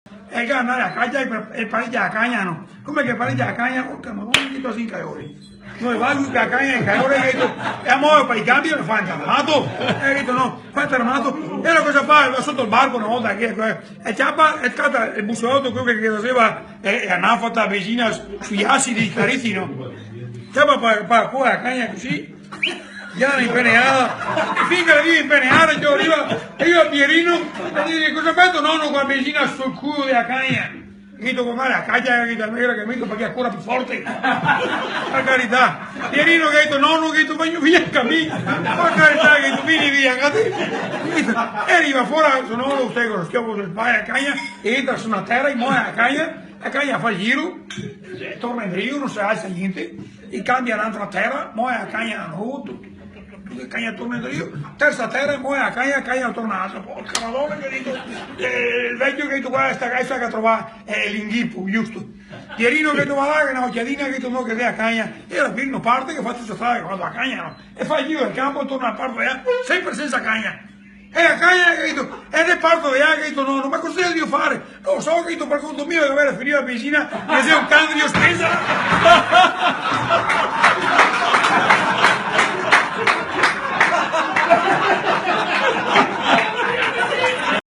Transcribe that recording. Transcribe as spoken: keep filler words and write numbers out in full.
E ga andà a cagna e pa-, e paregia la cagna, no? Come che paregia la cagna? Porca Madona, che sto in calore. No, va giù che la cagna in calore, che sto, e mo par i cambi me fa anca mato. E ga dito, no, fa anca mato. E alora cosa fa? Va soto el barco na volta che, eh, e ciapa, e scatta el busolotto, quel che, che faceva, eh, eh, la nafata, la benzina su-, sui asidi, i careti, no? Ciapa pa, pa, pa la cagna cusì. Già impeneada, e fin che la vien impeneada, che riva, e riva Pierino, e dixe: "Cosa feto, nono, co la benzina sul culo de la cagna?" Ga dito: "Come la cagna?" Ga dito: "Mira che meto parché la cora pì forte." Par carità. Pierino ga dito: "Nono", ga dito, "vegno via anca mi." Par carità, ga dito: "Vien via anca ti." Ga dito, e riva fora so nono, sto co lo schiofo sul pale, la cagna, e entra su na tera, e moe la cagna, la cagna fa el giro, e torna indrio, no se alza gnente. E cambia n'antra tera, moe la cagna, no, tu, tu, tu, la cagna torna indrio, tersa tera, moe la cagna, la cagna torna alta. Porca Madona, ga dito, eh, el vecio ga dito: "Varda, sta, sta che ga trovà, eh, l'inghipo, giusto." Pierino ga dito: "Va là, che na ochiadina", ga dito, "no, che xe la cagna." E alora Pierino parte, che fa tuta strada co la cagna, no? E fa el giro del canpo, torna a parte, eh, senpre sensa cagna. E la cagna, ga dito, e de parte de là, ga dito, "Nono, ma cosa devo fare?" "No so", ga dito, "par conto mio, devo aver finì la benzina, che xe un can de spesa."